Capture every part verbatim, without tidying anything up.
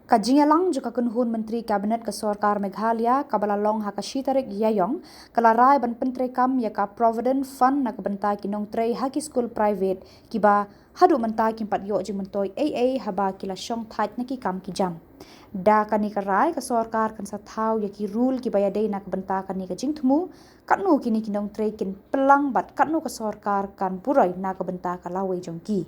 Ka jingïalang jong ka kynhun Myntri Cabinet ka Sorkar Meghalaya kaba la long ha ka shi tarik Ïaïong, ka la rai ban pyntreikam ïa ka Provident Fund na ka bynta ki nongtrei ha ki skul private kiba haduh mynta kim pat ïoh jingmyntoi ei ei haba ki la shong thait na ki kam ki jam. Da kane ka rai, ka sorkar kan sa thaw ïa ki rule kiba ïadei na ka bynta kane ka jingthmu, katno kine ki nongtrei kin pynlang bad katno ka sorkar kan burai na ka bynta ka lawei jong ki.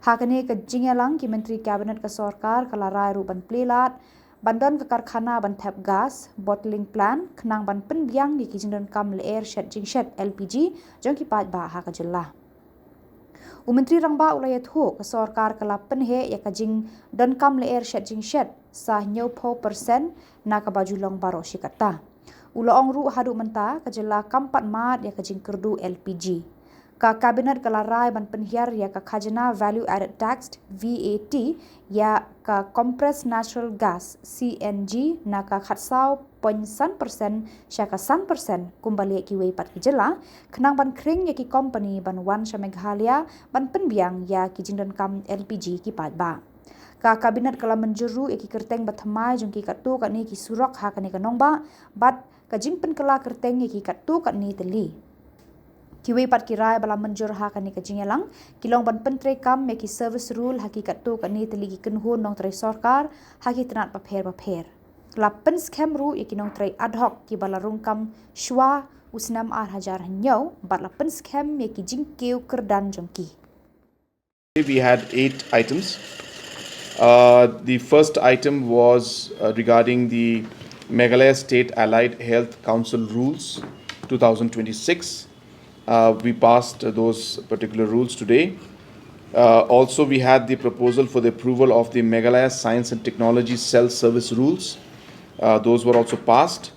Ha kane ka jingïalang, ki Myntri Cabinet ka sorkar ka la rai ruh ban plie lad ban don ka karkhana ban thep gas, bottling plant, khnang ban pynbiang ïa ki jingdonkam lyer shet jingshet, L P G, jong ki paidbah ha ka jylla. U Myntri Rangbah u la ïathuh, ka sorkar ka la pynheh ïa ka jingdonkam lyer shet jingshet sa hynñiewphew percent na kaba ju long baroh shi katta. U la ong ruh, haduh mynta ka jylla kam pat mad ïa ka jingkyrduh L P G. Ka Cabinet ka la rai ban pynhiar ïa ka khajna Value Added Tax, V A T, ïa ka Compressed Natural Gas, C N G, na ka khatsaw point san percent sha ka san percent kumba leh kiwei pat ki jylla, khnang ban khring ïa ki company ban wan sha Meghalaya ban pynbiang ïa ki jingdonkam L P G ki paidbah. Ka Cabinet ka la mynjur ruh ïa ki kyrteng bathymmai jong ki katto katne ki surok ha kane ka nongbah bad ka jingpynkylla kyrteng ïa ki katto katne tylli. Kiwei pat ki rai ba la mynjur ha kane ka jingïalang ki long ban pyntreikam ïa ki service rule ha ki katto katne tylli ki kynhun nongtrei sorkar ha ki tnat bapher bapher. La pynskhem ruh ïa ki nongtrei ad hoc kiba la rung kam shuwa u snem ar hajar hynñiew bad la pynskhem ïa ki jingkiew kyrdan jong ki. We had eight items. Uh, the first item was uh, regarding the Meghalaya State Allied Health Council Rules two thousand twenty-six. Uh, we passed those particular rules today. Uh, also, we had the proposal for the approval of the Meghalaya Science and Technology Cell Service Rules. Uh, those were also passed.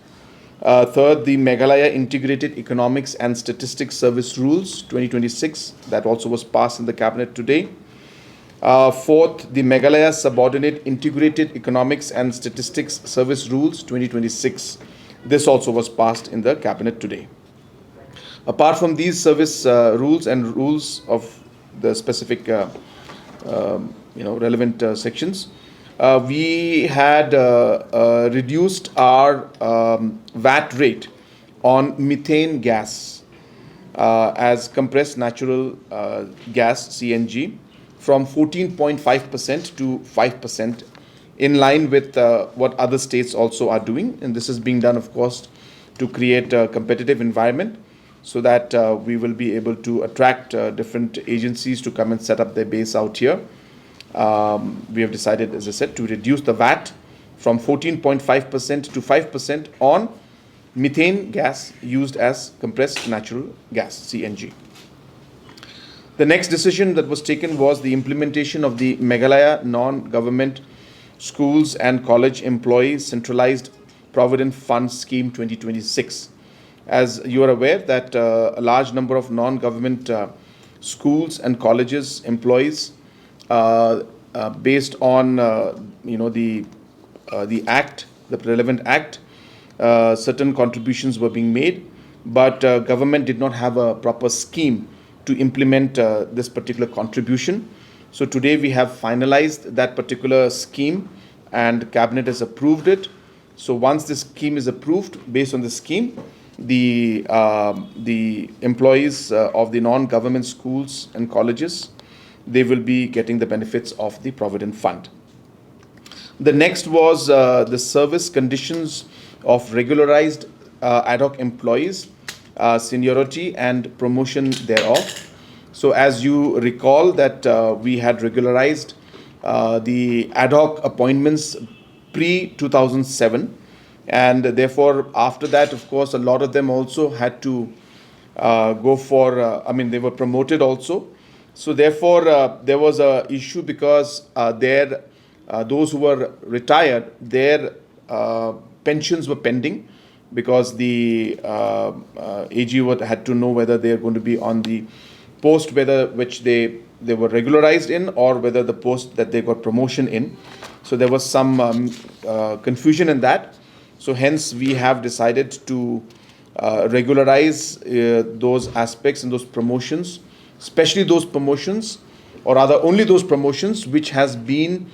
Uh, third, the Meghalaya Integrated Economics and Statistics Service Rules twenty twenty-six, that also was passed in the cabinet today. Uh, fourth, the Meghalaya Subordinate Integrated Economics and Statistics Service Rules twenty twenty-six. This also was passed in the cabinet today. Apart from these service uh, rules and rules of the specific uh, um, you know, relevant uh, sections, uh, we had uh, uh, reduced our um, vat rate on methane gas uh, as compressed natural uh, gas, C N G, from fourteen point five percent to five percent, in line with uh, what other states also are doing. And this is being done, of course, to create a competitive environment so that uh, we will be able to attract uh, different agencies to come and set up their base out here. Um, we have decided, as I said, to reduce the vat from fourteen point five percent to five percent on methane gas used as compressed natural gas, C N G. The next decision that was taken was the implementation of the Meghalaya Non-Government Schools and College Employees Centralized Provident Fund Scheme twenty twenty-six. As you are aware that uh, a large number of non-government uh, schools and colleges employees, uh, uh, based on uh, you know the uh, the act, the relevant act, uh, certain contributions were being made, but uh, government did not have a proper scheme to implement uh, this particular contribution. So today we have finalized that particular scheme, and cabinet has approved it. So once this scheme is approved, based on the scheme, the uh, the employees uh, of the non-government schools and colleges, they will be getting the benefits of the Provident Fund. The next was uh, the service conditions of regularized uh, ad hoc employees, uh, seniority and promotion thereof. So as you recall that uh, we had regularized uh, the ad hoc appointments pre two thousand seven, and therefore after that, of course, a lot of them also had to uh, go for, uh, I mean, they were promoted also. So therefore, uh, there was a issue because uh, there, uh, those who were retired, their uh, pensions were pending because the uh, uh, A G would, had to know whether they are going to be on the post whether which they they were regularized in or whether the post that they got promotion in. So there was some um, uh, confusion in that. So hence we have decided to uh, regularize uh, those aspects and those promotions, especially those promotions, or rather only those promotions which has been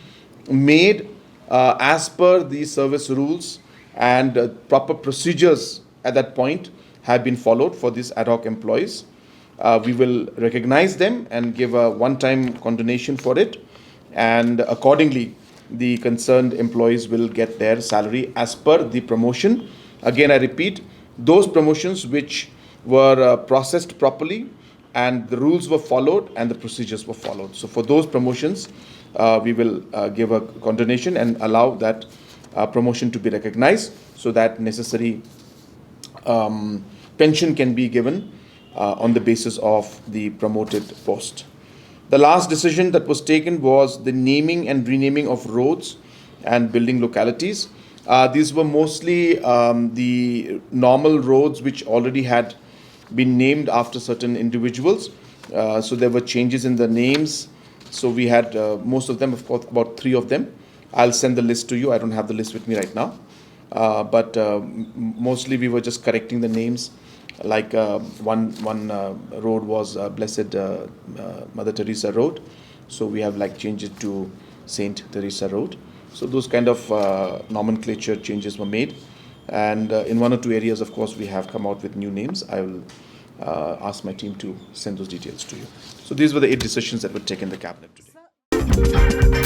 made uh, as per the service rules and uh, proper procedures at that point have been followed for these ad hoc employees. Uh, we will recognize them and give a one-time condonation for it, and accordingly, the concerned employees will get their salary as per the promotion. Again, I repeat, those promotions which were uh, processed properly and the rules were followed and the procedures were followed. So for those promotions, uh, we will uh, give a condonation and allow that uh, promotion to be recognized so that necessary um, pension can be given uh, on the basis of the promoted post. The last decision that was taken was the naming and renaming of roads and building localities. Uh, these were mostly um, the normal roads which already had been named after certain individuals. Uh, so there were changes in the names. So we had uh, most of them, of course, about three of them. I'll send the list to you. I don't have the list with me right now. Uh, but uh, m- mostly we were just correcting the names. Like uh, one one uh, road was uh, Blessed uh, uh, Mother Teresa Road, so we have like changed it to Saint Teresa Road. So those kind of uh, nomenclature changes were made, and uh, in one or two areas, of course, we have come out with new names. I will uh, ask my team to send those details to you. So these were the eight decisions that were taken in the cabinet today.